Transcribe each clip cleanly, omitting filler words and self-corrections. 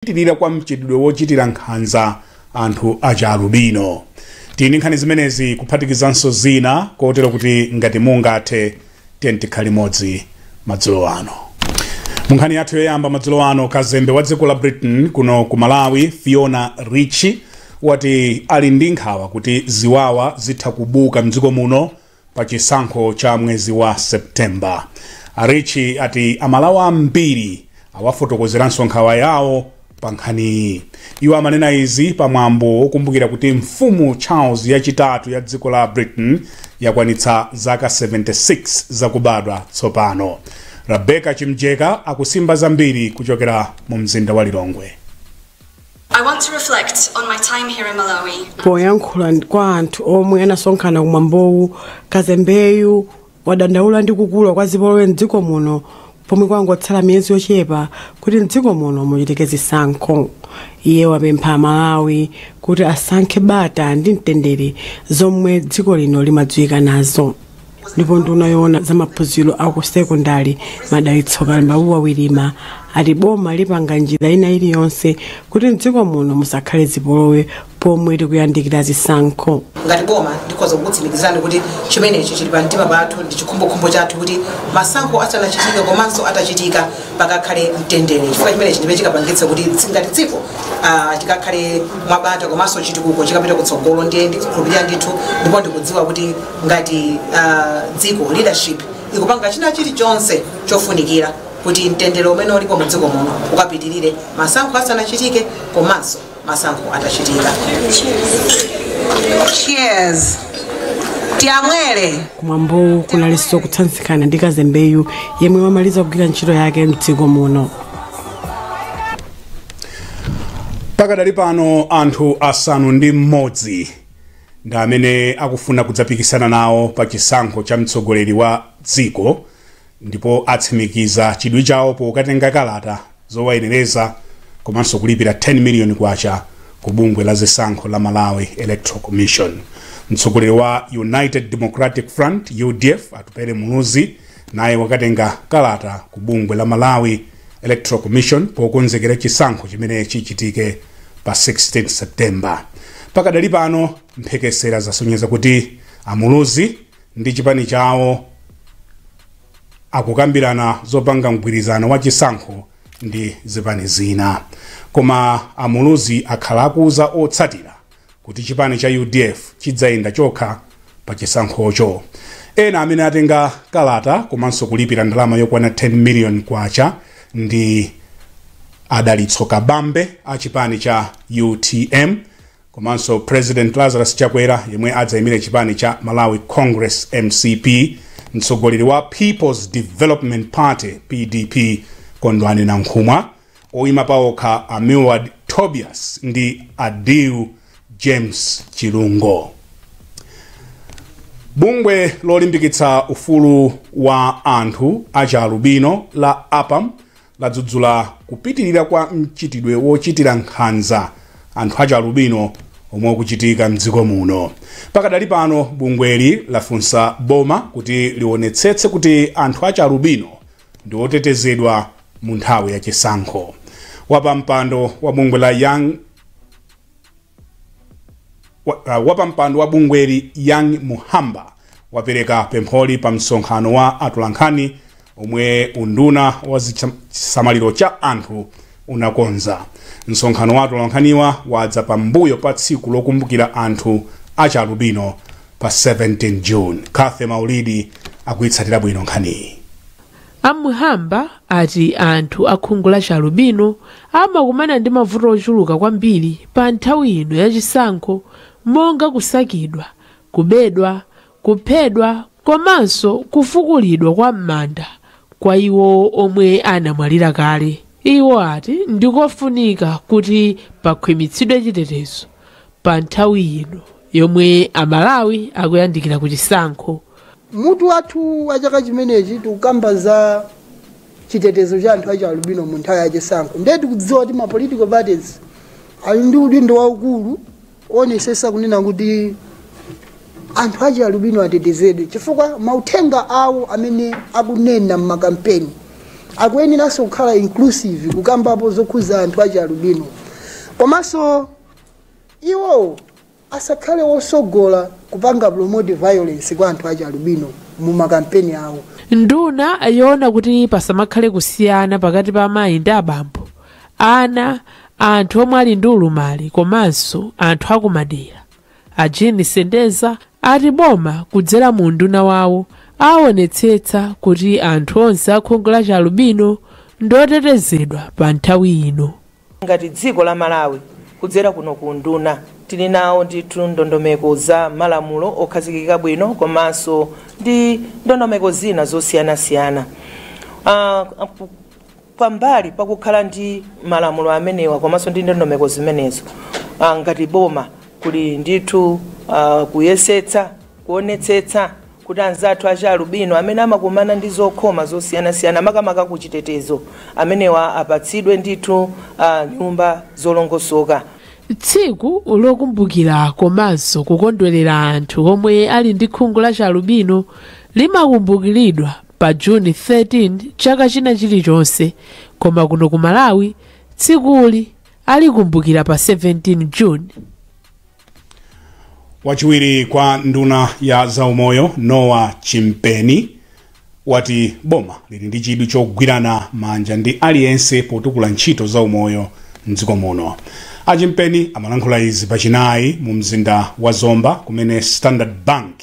Kupitirira kwa mchitidwe wochitira nkhanza anthu achialubino. Tili ndi nkhani zimenezi kuphatikizanso zina, kotero kuti ngati mungathe, tiyeni tikhale limodzi madzulo ano. Mu nkhani yathu yoyamba madzulo ano, kazembe wa dziko la Britain kuno ku Malawi, Fiona Ritchie, wati ali ndi nkhawa kuti ziwawa zitha kubuka mdziko muno pa chisankho cha mwezi wa September. Ritchie ati Amalawi ambiri awafotokozeranso nkhawa yawo pa nkhaniyi. Iwo amanena izi pamwambo wokumbukira kuti Mfumu Charles Yachitatu ya dziko la Britain yakwanitsa zaka 76 zakubadwa tsopano. Rebecca Chimjeka akusimba zambiri kuchokera mu mzinda wa Lilongwe. I want to reflect on my time here in Malawi. Poyankhula kwa anthu omwe anasonkhana kumwambowu, kazembeyu wadandaula ndi kukula kwa zipolowe mdziko muno pomwe kwangotsala miyezi yochepa kuti mdziko muno muchitike zisankho. Iye wapempha Amalawi kuti asankhe bata ndi mtendere zomwe dziko lino limadziwika nazo. Ndipo nduna yoona za maphunziro aku sekondari, Madalitso Kalumbabuwa Wirima, ati boma lipanga njira ina iliyonse kuti mdziko muno musakhale zipolowe pomwe tikuyandikira zisankho. Ngati boma, ndikhoza kukutsimikizirani kuti chimenechi chili pa mtima pathu ndi chikhumbokhumbo chathu, kuti masankho asanachitike komanso atachitika pakakhale mtendere, chifukwa chimenechi ndimene chikapangitse kuti ngati dziko tikakhale mwabata komanso chitukuko chikapita kutsogolo. Ndiye ndikukhulupirira ndithu ndipo ndikudziwa kuti ngati dziko, leadership ikupanga china chilichonse chofunikira kuti mtendere umene ulipo mu dziko muno ukapitirire masankho asanachitike komanso masankho atachitika. Cheers, tiyamwere. Kumwambowu kunalinso kutsanzikana ndi kazembeyu yemwe wamaliza kugwira ntchito yake mdziko muno. Pakadali pano, anthu 6 ndi amene akufuna kudzapikisana nawo pa chisankho cha mtsogoleri wa dziko, ndipo atsimikiza chidwi chawo pokatenga kalata zowayenereza komanso kulipira 10 million kwacha ku bungwe la zisankho la Malawi Electoral Commission. Mtsogoleri wa United Democratic Front, UDF, Atupele Muluzi, naye wakatenga kalata ku bungwe la Malawi Electoral Commission pokonzekera chisankho chimene chichitike pa 16 September. Pakadali pano, mphekesera zasonyeza kuti Amuluzi ndi chipani chawo akukambirana zopanga mgwirizano wa chisankho ndi zipani zina, koma Amuluzi akhala akuuza otsatira kuti chipani cha UDF chidzayenda chokha pa chisankhocho. Ena amene atenga kalata komanso kulipira ndalama yokwana 10 million kwacha ndi Adalitso Kabambe a chipani cha UTM, komanso President Lazarus Chakwera yemwe adzayimire chipani cha Malawi Congress, MCP, mtsogoleri wa People's Development Party, PDP, Kondwani Nankhumwa, oyima paokha a Milward Tobias ndi Adiu James Chilungo. Bungwe lolimbikitsa ufulu wa anthu achialubino la APAM ladzudzula kupitirira kwa mchitidwe wochitira nkhanza anthu achialubino omwe ukuchitika mdziko muno. Pakadali pano, bungweli lafunsa boma kuti lionetsetse kuti anthu achialubino ndi otetezedwa mu nthawi ya chisankho. Wapampando wa bungwe la Young wapampando wa bungweli, Young Muhamba, wapereka pempholi pa msonkhano wa atolankhani omwe unduna wa chisamaliro cha anthu unakonza. Msonkhano wa atolankhaniwa wadza pambuyo pa tsiku lokumbukira anthu achialubino pa 17 June. Kathe Maulidi akuyitsatira bwino nkhaniyi. Amuhamba ati anthu akhungu la chialubino amakumana ndi mavuto ochuluka kwambiri pa nthawi ino yachisankho, monga kusakidwa, kubedwa, kuphedwa komanso kufukulidwa kwa m'manda kwa iwo omwe anamwalira kale. Iwo ati ndikofunika kuti pakhwimitsidwe chitetezo pa nthawi ino yomwe Amalawi akuyandikira ku chisankho. Mutu wathu wa chaka chimenechi tikukamba za chitetezo cha anthu achialubino mu nthawi yachisankho. Ndiye tikudziwa kuti ma political parties ali ndi udindo waukulu onesesa kunena kuti anthu achialubino atetezedwe, chifukwa mauthenga awo amene akunena mmakampeni Akuyeneranso kukhala inclusive, kukambapo zokhuza anthu achialubino. Komanso iwo asakhale wosogola kupanga promote violence kwa anthu achialubino mu makampeni awo. Nduna yoona kuti pasamakhale kusiyana pakati pa amayi ndi abambo, ana, anthu omwe ali ndi ulumali komanso anthu akumadera, a Jean Sendeza, ati boma kudzera mu nduna wawo aonetsetsa kuti anthu onse akhungu la chialubino ndotetezedwa pa nthawi ino. Ngati dziko la Malawi, kudzera kuno ku nduna, tili nawo ndithu ndondomeko za malamulo okhazikika bwino komanso ndi ndondomeko zina zosiyanasiyana. Pambali pakukhala ndi malamulo amenewa komanso ndi ndondomeko zimenezo, ngati boma kuli ndithu kuyesetsa kuonetsetsa kuti anzathu achialubino amene amakumana ndi zokhoma zosiyanasiyana, makamaka kuchitetezo, amenewa apatsidwe ndithu nyumba zolongosoka. Tsiku lokumbukira komanso kukondwerera anthu omwe ali ndi khungu la chialubino limakumbukiridwa pa Juni 13 chaka china chilichonse, koma kuno ku Malawi tsikuli alikumbukira pa 17 Juni. Wachiwiri kwa nduna ya zaumoyo Noah Chimpeni wati boma lili ndi chidwi chogwirana manja ndi aliyense potukula ntchito zaumoyo mdziko muno. Achimpeni amalankhula izi pachinayi mu mzinda wa Zomba, kumene Standard Bank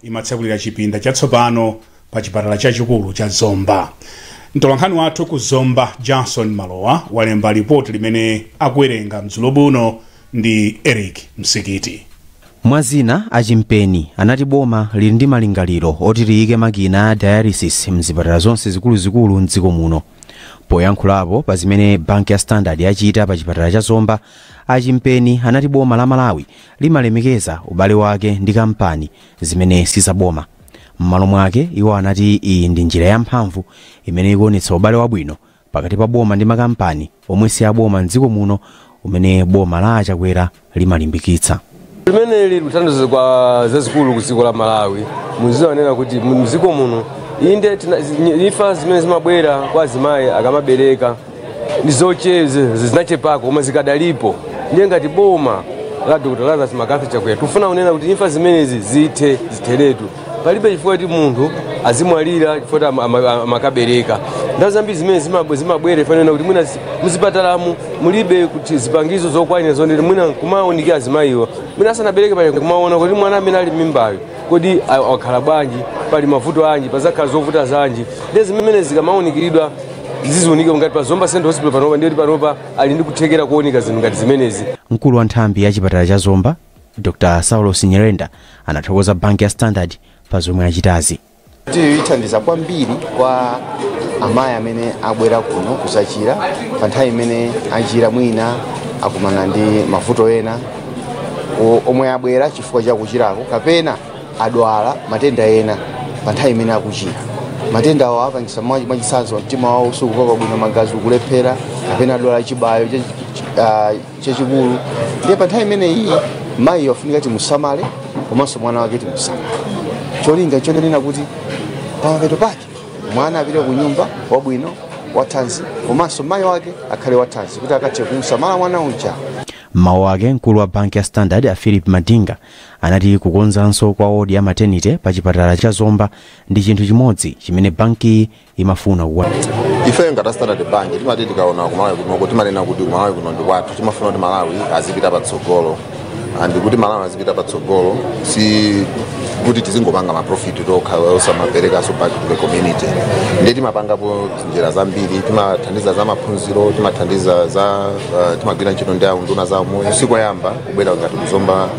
imatsekulira chipinda chatsopano pa chipatala chachikulu cha Zomba. Mtolankhani wathu ku Zomba, Johnson Malowa, walemba ripoti limene akuwerenga mdzulo buno ndi Eric Msikiti. Mwazina, Achimpeni anati boma lili ndi malingaliro oti liyike makina a dialysis mzipatala zonse zikuluzikulu mdziko muno. Poyankhulapo pa zimene banki ya Standard yachita pa chipatala cha Zomba, Achimpeni anati boma la Malawi limalemekeza ubale wake ndi kampani zimene sizaboma. M'malo mwake, iwo anati iyi ndi njira yamphamvu imene ikuonetsa ubale wabwino pakati pa boma ndi makampani omwe si aboma mdziko muno, umene boma la Achakwera limalimbikitsa. Limene likuthandiza kwa zazikulu ku dziko la Malawi, muziwanena kuti mdziko muno inde imfa zimene zimabwera kwa azimayi akamabereka ndi zocheze zinachepako, koma zikadalipo. Ndiye ngati boma la Dr Lazarus McCarthy Chakwera tikufuna kunena kuti imfa zimenezi zithe, zitheretu. Palibe chifukwa kuti munthu azimwalira chifukwa kuti amakabereka. Nthawi zambiri zimene zimabwera ifanena kuti mwina muzipatalamu mulibe kuti zipangizo zokwanira zonene mwina kumaonikira azimayiwa mwina asanabereke pali kumaona kuti mwana amene ali m'mimbayo kodi wakhala bwanji, pali mavuto anji, pazakhala zovuta zanji. Ndiye zimene zikamaunikiridwa ziziunika ngati pa Zomba Central Hospital panopa, ndiye kuti panopa ali ndi kuthekera kuonika zinthu ngati zimenezi. Mkulu wa nthambi ya chipatala cha Zomba, Dr Saulos Nyerenda, anathokoza banki ya Standard pa zomwe achitazi. Ithandiza kwambiri kwa amayi amene abwera kuno kusachira. Pa nthawi imene achira, mwina akumana ndi mavuto ena omwe abwera chifukwa cha kuchirako, kapena adwala matenda ena pa nthawi imene akuchira. Matenda awo apangisa, mwachitsanzo, mtima wawo sukupopa bwino, magazi ukulephera, kapena adwala chibayo chachikulu. Ndiye pa nthawi imeneyi mayi wafunika timusamale komanso mwana wake timusamale, cholinga chonena kuti pamapeto pake mwana apite ku nyumba wabwino, wathanzi, komanso mayi wake akhale wathanzi kuti akathe kumsamala mwana uja. Mmawu ake, mkulu wa banki ya Standard a Philip Madinga anati kukonzanso kwa wodi ya maternity pa chipatala cha Zomba ndi chinthu chimodzi chimene banki imafuna kukwanitsa. Ife ngati Standard Bank timati tikaona kumalawi kunoko timanena kuti kumalawi kuno ndi kwathu. Timafuna kuti Malawi azipita patsogolo, and kuti Malawi azipita patsogolo si kuti tizingopanga ma profit tokha osamaperekanso back to the community. Ndiye timapangapo njira zambiri: timathandiza za maphunziro, timathandiza za timagwira ntchito ndi unduna za umoyo. Sikoyamba kubwera ngati kuzomba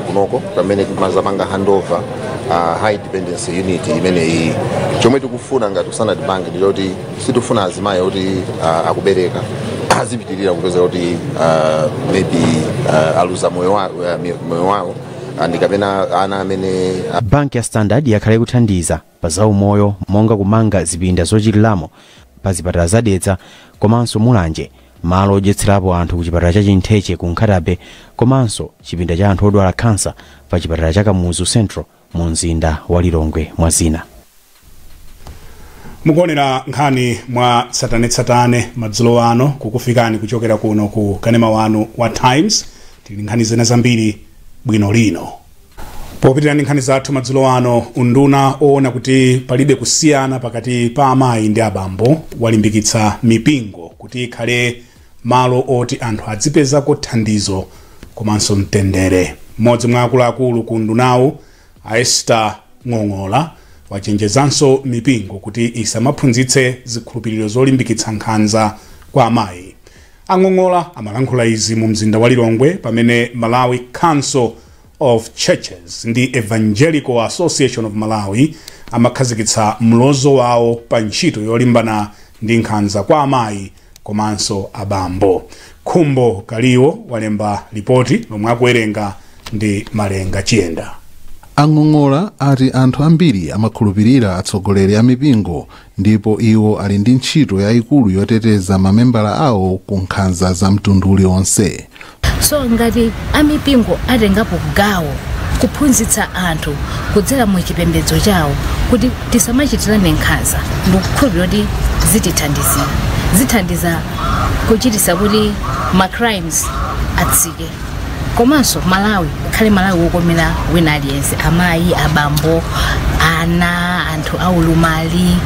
kunoko pamene timazapanga handover high dependency unit imeneyi. Chomwe tikufuna ngati Standard Bank ndichoti sitifuna azimayi oti akubereka azipitirira kupeza kuti maybe aluza moyo wawo and kapena ana amene Banki ya Standard yakhala ikuthandiza pa zaumoyo, monga kumanga zipinda zochitiramo pa zipatala za Dedza komanso Mulanje, malo odyetserapo anthu ku chipatala cha Chintheche ku Nkhata Bay, komanso chipinda cha anthu odwala khansa pa chipatala cha Kamuzu Central mu mzinda wa Lilongwe, mwa zina. Mukuonera nkhani mwa tsatanetsatane madzulo ano, kukufikani kuchokera kuno ku kanema wanu wa Times. Tili nkhani zina zambiri bwino lino. Popitirira ndi nkhani zathu madzulo ano, unduna oona kuti palibe kusiyana pakati pa amayi ndi abambo walimbikitsa mipingo kuti ikhale malo oti anthu adzipezako thandizo komanso mtendere. Mmodzi mwa akuluakulu ku undunawu, a Esther Ng'ong'ola, wachenjezanso mipingo kuti isamaphunzitse zikhulupiriro zolimbikitsa nkhanza kwa amayi. Ang'ong'ola amalankhula izi mu mzinda wa Lilongwe pamene Malawi Council of Churches ndi Evangelical Association of Malawi amakhazikitsa mlozo wawo pa ntchito yolimbana ndi nkhanza kwa amayi komanso abambo. Khumbo Kaliwo walemba lipoti lomwe akuwerenga ndi Malenga Chiyenda. Ang'ong'ola ati anthu ambiri amakhulupirira atsogoleri a mipingo, ndipo iwo ali ndi ntchito yayikulu yoteteza mamembala awo ku nkhanza za mtundu uliwonse. So ngati amipingo atengapo gawo kuphunzitsa anthu kudzera mu chipembedzo chawo kuti tisamachitirane nkhanza, ndikukhulupirira kuti zitithandizira, zithandiza kuchitisa kuti ma crimes atsike, komanso Malawi ikhale Malawi wokomera wina aliyense, amayi, abambo, ana, anthu aulumali,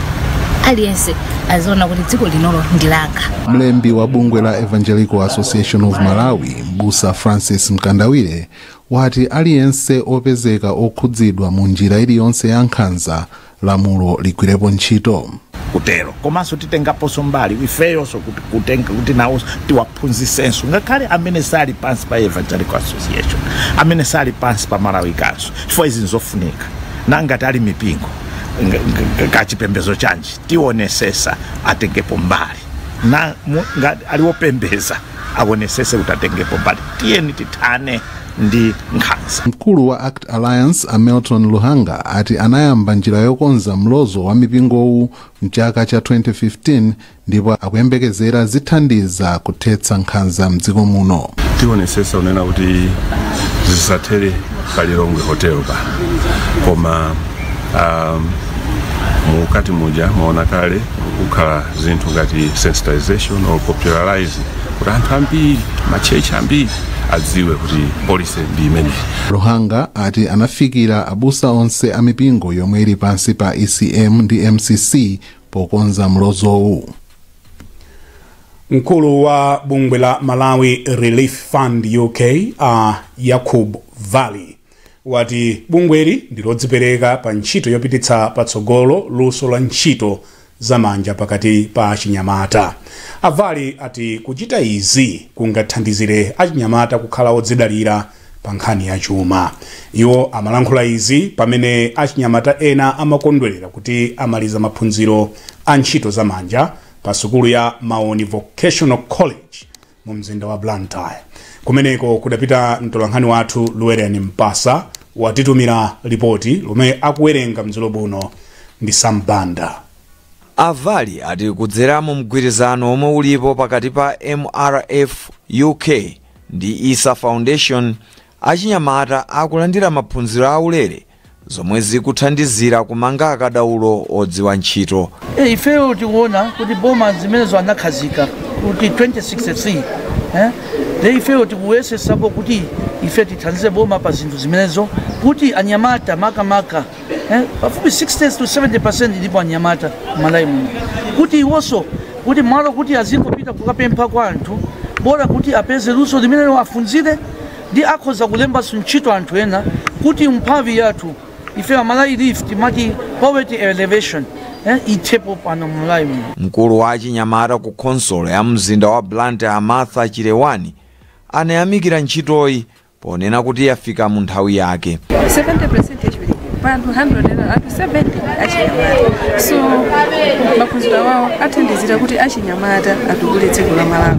aliyense aziona kuti dziko linolo ndi langa. Mlembi wa bungwe la Evangelical Association of Malawi, Mbusa Francis Mkandawire, wati aliyense opezeka okhudzidwa mu njira iliyonse ya nkhanza, lamulo ligwirepo ntchito. Kutero komanso titengaponso mbali ifeyonso kuti kutenga kuti nawo tiwaphunzisenso, ngakhale amene sali pansi pa Evangelical Association, amene sali pansi pa Malawi Council, chifukwa izi nzofunika. Nangati ali mipingo kachipembezo chanji, tionesesa atengepo mbali na aliwopembeza aonesese kuti atengepo mbali. Tiyeni tithane ndi nkhanza. Mkulu wa ACT Alliance, a Milton Luhanga, ati anayamba njira yokonza mlozo wa mipingowu mchaka cha 2015 ndipo akuyembekezera zithandiza kuthetsa nkhanza mdziko muno. Tionesesa unena kuti zisathere pa Lilongwe Hotel pa, koma mukati muja maona kale kukhala zinthu ngati sensitization or popularizing kuti anthu ambiri, ma church ambiri adziwe kuti policy ndi imeneyi. Luhanga ati anafikira abusa onse a mipingo yomwe ili pansi pa ECM ndi MCC pokonza mlozowu. Mkulu wa bungwe la Malawi Relief Fund UK, Yakub Valley, wati bungweli ndi lodzipereka pa ntchito yopititsa patsogolo luso la ntchito zamanja pakati pa achinyamata. A Valley ati kuchita izi kungathandizire achinyamata kukhala odzidalira pa nkhani ya chuma. Iwo amalankhula izi pamene achinyamata ena amakondwerera kuti amaliza maphunziro a ntchito zamanja pa sukulu ya Maoni Vocational College mu mzinda wa Blantyre. Kumeneko kudapita mtolankhani wathu Luwereni Mpasa, watitumira ripoti lomwe akuwerenga mdzulo buno ndi Sambanda. A Valley ati kudzeramo mgwirizano omwe ulipo pakati pa MRF UK ndi ISA Foundation, achinyamata akulandira maphunziro aulere zomwe zikuthandizira kumanga akadaulo odziwa ntchito. Ifeyo tikuona kuti boma zimenezo anakhazika kuti 2063, de ifeyo tikuyesesapo kuti ife tithandize boma pa zinthu zimenezo kuti anyamata makamaka, pafupi 60 to 70% ndipo anyamata Malawi muno, kuti iwonso kuti malo kuti azingopita kukapempha kwa anthu, bola kuti apeze luso limenelo, afunzire ndi akhoza kulembanso ntchito anthu ena, kuti mphamvu yathu ife Malawi Relief timati poverty elevation, ithepo pano Malawi muno. Mkulu wa achinyamata ku khonsolo ya mzinda wa Blantyre, Martha Chilewani, anayamikira ntchitoyi ponena kuti yafika mu nthawi yake. 70% yachiwerengero pa anthu 100, anthu 70 achinyamata. So maphunziro awawo athandizira kuti achinyamata atukule dziko la Malawi,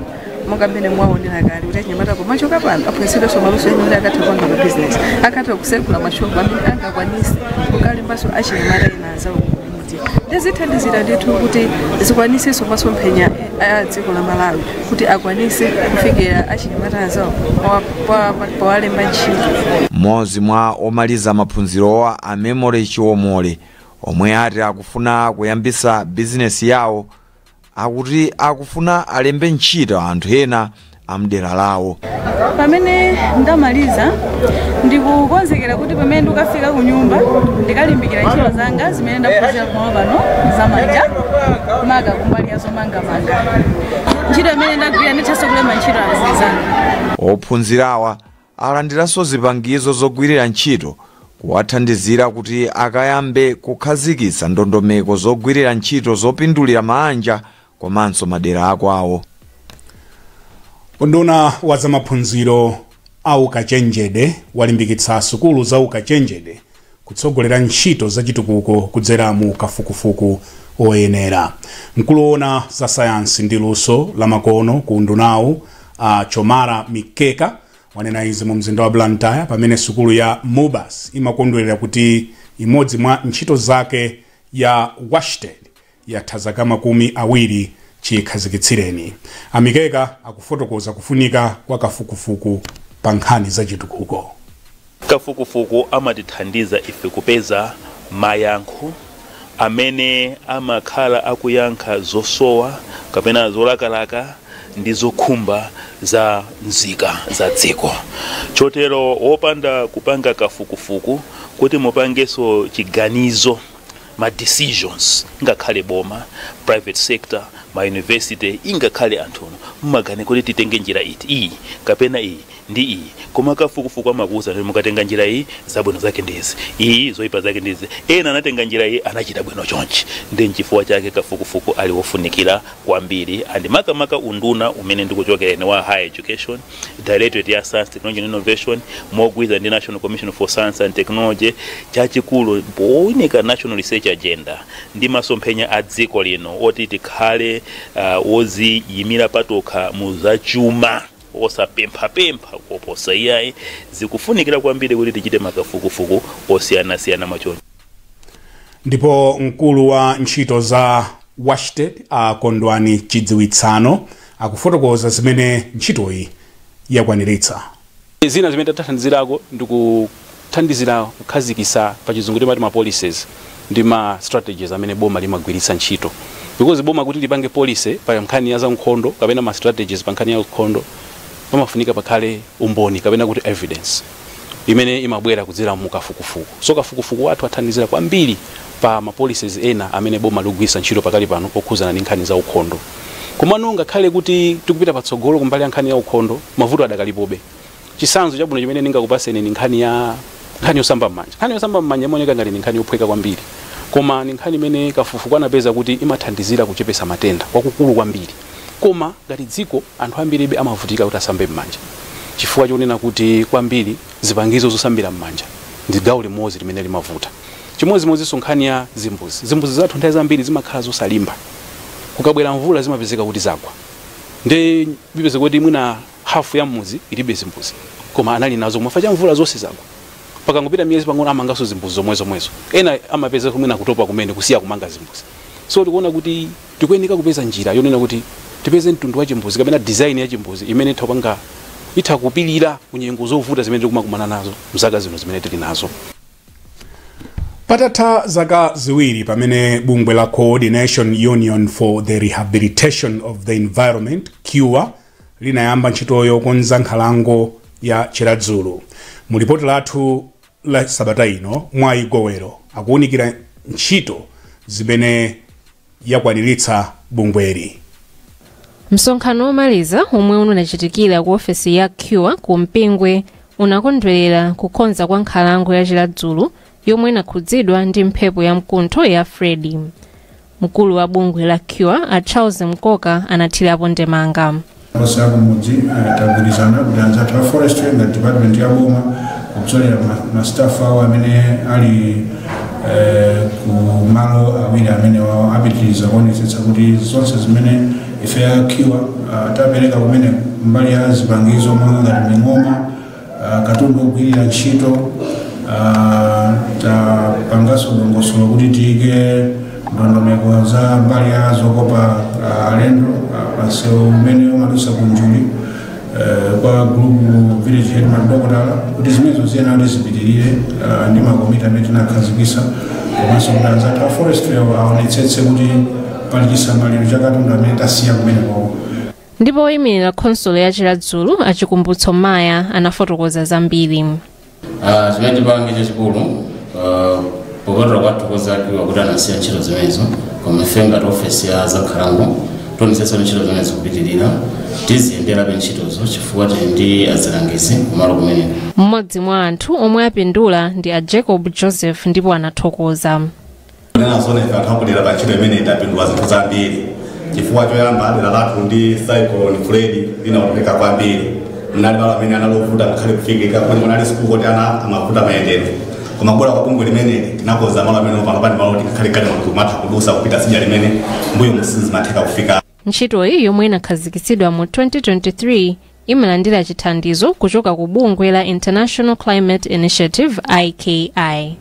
monga mmene mwaonera kale kuti achinyamata pomachoka pano aphunzitsidwenso maluso ena kuti akatha kupanga mabizinesi, akatha kusekula mashopu amene angakwanise kukalembanso achinyamata ena anzawo kumudzi. Ndizithandizira ndithu kuti zikwanisenso masomphenya a dziko la Malawi kuti akwanise kufikira achinyamata anzawo powalemba ntchito. Mmodzi mwa omaliza maphunzirowa, a Memory Chiomole, Omwe ati akufuna kuyambisa bizinesi yawo akuti akufuna alembe ntchito anthu ena amdera lawo. Pamene ndamaliza ndikukonzekera kuti pamene ndikafika ku nyumba ndikalimbikira ntchito zanga zimene ndaphunzira kumalo pano zamanja, maka kumbali ya zomangamanga. Ntchito imene ndagwira ndithanso kulemba ntchito anzanga. Ophunzirawa alandiranso zipangizo zogwirira ntchito kuwathandizira kuti akayambe kukhazikitsa ndondomeko zogwirira ntchito zopindulira maanja komanso madera akwawo. Unduna wa zamaphunziro a ukachenjede walimbikitsa sukulu za ukachenjede kutsogolera ntchito zachitukuko kudzera mu kafukufuku oyenera. Mkulu woona za sayansi ndi luso lamakono ku undunawu a Chomara Mikeka wanena izi mu mzinda wa Blantyre pamene sukulu ya MUBAS imakondwerera kuti imodzi mwa ntchito zake ya WASHTED yatha zaka 20 chikhazikitsireni. Amikeka akufotokoza kufunika kwa kafukufuku pa nkhani zachitukuko. Kafukufuku amatithandiza ife kupeza mayankho amene amakhala akuyankha zosowa kapena zolakalaka ndi zokhumba za nzika za dziko. Chotero wopanda kupanga kafukufuku kuti mupangeso chiganizo, ma decisions, ngakhale boma, private sector, ma university, ingakhale anthuno mmagane kuti titenge njira iti, iyi kapena iyi ndi iyi, koma kafukufuku amakuwuza kuti mukatenga njira iyi zabwino zake ndizi, iyi zoyipa zake ndizi, ena anatenga njira iyi anachita bwino chonchi. Ndi nchifukwa chake kafukufuku ali wofunikira kwambiri. And makamaka unduna umene ndikuchokera ine wa higher education, directorate ya science, technology and innovation, mogwirizana ndi National Commission for Science and Technology, chachikulu powunika national research agenda ndi masomphenya a dziko lino oti tikhale woziyimira patokha mu zachuma, osapemphapempha koposa iyayi. Zikufunikira kwambiri kuti tichite makafukufuku osiyanasiyana machoni. Ndipo mkulu wa ntchito za WASHTED a Kondwani Chidziwitsano akufotokoza zimene ntchitoyi yakwaniritsa. Zina zimene tathandizirako ndikuthandizira kukhazikitsa pa chizungu timati ma policies ndi ma strategies amene boma limagwiritsa ntchito, because boma kuti lipange policy pa nkhani ya zankhondo kapena ma strategies pa nkhani ya nkhondo pamafunika pakhale umboni kapena kuti evidence imene imabwera kudzera mu kafukufuku. So kafukufuku wathu athandizira kwambiri pa ma policies ena amene boma likugwiritsa ntchito pakali pano okhuzana ndi nkhani za ukhondo. Komano ngakhale kuti tikupita patsogolo kumbali ya nkhani ya ukhondo, mavuto adakalipobe. Chitsanzo chabwino chimene ndingakupaseni ni nkhani yosamba m'manja. Nkhani yosamba m'manja imaoneka ngati ni nkhani yophweka kwambiri, koma ni nkhani imene kafukufuku anapeza kuti imathandizira kuchepesa matenda kwakukulu kwambiri. Koma ngati dziko anthu ambiribe amavutika kuti asambe m'manja, chifukwa chonena kuti kwambiri zipangizo zosambira m'manja ndi gawo limodzi limene limavuta. Chimodzimodzinso nkhani ya zimbuzi. Zimbuzi zathu nthawi zambiri zimakhala zosalimba, kukabwera mvula zimapezeka kuti zagwa, ndi bipezeka kuti mwina hafu ya mudzi ilibe zimbuzi, koma anali nazo mwafa cha mvula zonse zagwa. Pakangopita miyezi pang'ono amanganso zimbuzi zomwezomwezo, ena amapeza kumene kutopa kumene kusiya kumanga zimbuzi. So tikuona kuti tikuyeneka kupeza njira yonena kuti tipeze mtundu wa chimbuzi kapena design ya chimbuzi imene itha kupilira kunyengo zovuta zimene tikumakumana nazo mzaka zino zimene tili nazo. Patatha zaka 2 pamene bungwe la Coordination Union for the Rehabilitation of the Environment CURE linayamba ntchito yokonza nkhalango ya Chiradzulu. Mu lipoti lathu la sabata ino, Mwayi Gowero akuwunikira ntchito zimene yakwaniritsa bungweli. Msonkhano womaliza omwe unachitikira ku ofesi ya CURE ku Mpingwe unakondwerera kukonza kwa nkhalango ya Chiradzulu yomwe inakhudzidwa ndi mphepo ya mkuntho ya Freddy. Mkulu wa bungwe la CURE a Charles Mkoka anathirapo ndemanga. Onse akumudzi tagwirizana kuti anzathu a forestry ngati department ya boma kupsolera ma staff awo amene ali ku malo awiri amene wawo apitiriza kuonetsetsa kuti zonse zimene ife ya CURE tapereka kumene mbali ya zipangizo monga ngati ming'oma, katundu ogwirira ntchito, tapanganso dongosolo kuti tiyike ndondomeko za mbali ya zokopa alendo pansewu umene umadutsa ku Njuli kwa group village headman Dokotala, kuti zimenezo ziyena kuti zipitirire ndi makomiti amene tinakhazikitsa Komanso kuti anzathu a forestry aonetsetse kuti pali chisamaliro cha katundu amene tasiya kumeneko. Ndipo oyimirira khonsolo ya Chiradzulu, Achikumbutso Maya, anafotokoza zambiri. Chimene tipange chachikulu, popatula kwathokoza akiwa kuti anasiya ntchito zimenezo, koma ife ngati ofesi ya zankhalango tionetsetsa ntchito zimene zikupitirira. Tiziyenderabe ntchitozo chifukwa tili ndi azilangizi kumalo kumeneko. Mmodzi mwa anthu omwe apindula ndi a Jacob Joseph ndipo anathokoza. Kunena zone, ife anthu akudera pa ntchito imene itapindula zinthu zambiri, chifukwa choyamba, dera lathu ndi Cyclone Freddy linaoneka kwambiri. Mnali malo amene analovuta ngakhale kufikika, kuti munali sukulu kuti ana amavuta mayendedwe, koma kubwera kwa bungwe limeneli tinakonza malo amene pano pani malo kuti ngakhale galimoto kumatha kudusa kupita sidya limene mbuyo musizimatheka kufika. Ntchitoyi, yomwe inakhazikitsidwa mu 2023, imalandira chithandizo kuchoka ku bungwe la International Climate Initiative, IKI.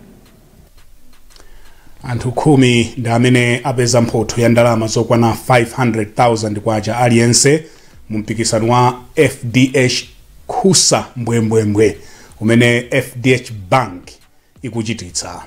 Anthu 10 ndi amene apeza mphotho ya ndalama zokwana 500,000 kwacha aliyense mu mpikisano wa FDH Khusa Mbwembwembwe umene FDH Bank ikuchititsa.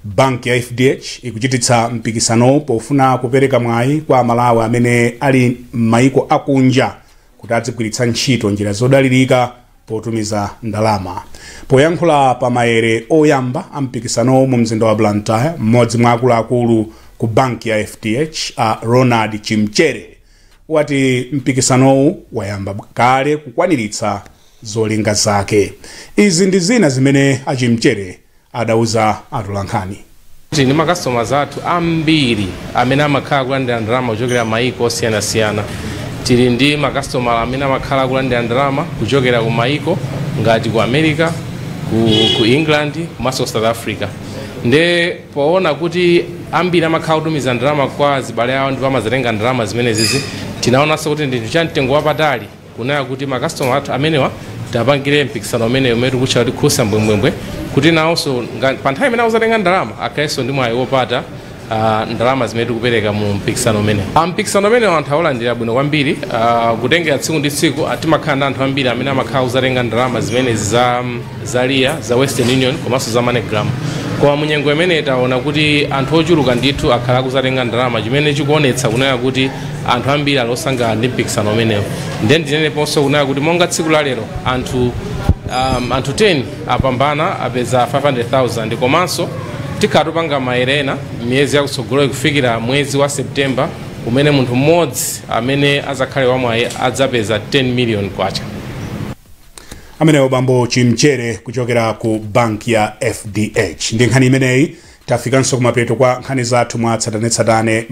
Banki ya FDH ikuchititsa mpikisanowu pofuna kupereka mwayi kwa Amalawi amene ali m'mayiko akunja kuti adzigwiritsa ntchito njira zodalirika potumiza ndalama. Poyankhula pa maere oyamba a mpikisanowu mu mzinda wa Blantyre, mmodzi mwa akuluakulu ku banki ya FDH, a Ronald Chimchere, wati mpikisanowu wayamba kale kukwaniritsa zolinga zake. Izi ndi zina zimene aChimchere adauza atolankhani. Tili ndi makasitoma athu ambiri amene amakhala kulandira ndalama kuchokera mayiko osiyanasiyana. Tili ndi makasitomala amene amakhala kulandira ndalama kuchokera ku mayiko ngati ku America, ku England komanso South Africa. Nde poona kuti ambiri amakhala kutumiza ndalama kwa azibale awo ndipo amazatenga ndalama zimenezizi, tinaonanso kuti ndi cha mtengo wapatali kunena kuti makasitomala athu amenewa tapangire mpikisano umene tikutcha kuti Khusa Mbwembwembwe, kuti nawonso pa nthawi imene akuzatenga ndalama akhalenso ndi mwayi wopata ndalama zimene tikupereka mu mpikisano umene. Mpikisano umene anthu awulandira bwino kwambiri, kutengera tsiku ndi tsiku, timakhala ndi anthu ambiri amene amakhala kuzatenga ndalama zimenezi za Ria, za Western Union komanso za MoneyGram. Koma munyengo imene taona kuti anthu ochuluka ndithu akhala akuzatenga ndalama, chimene chikuonetsa kunena kuti anthu ambiri ali osangalala ndi mpikisano umenewu. Ndiye ndineneponso kunena kuti monga tsiku la lero anthu 10 apambana, apeza 500,000, komanso tikhala tupanga maere ena miyezi yakutsogolo kufikira mwezi wa September, umene munthu mmodzi amene azakhale wamwayi adzapeza 10 million kwacha. Amenewo bambo Chimchere kuchokera ku banki ya FDH. Ndi nkhani imeneyi tafikanso kumapeto kwa nkhani zathu mwa tsatanetsatane.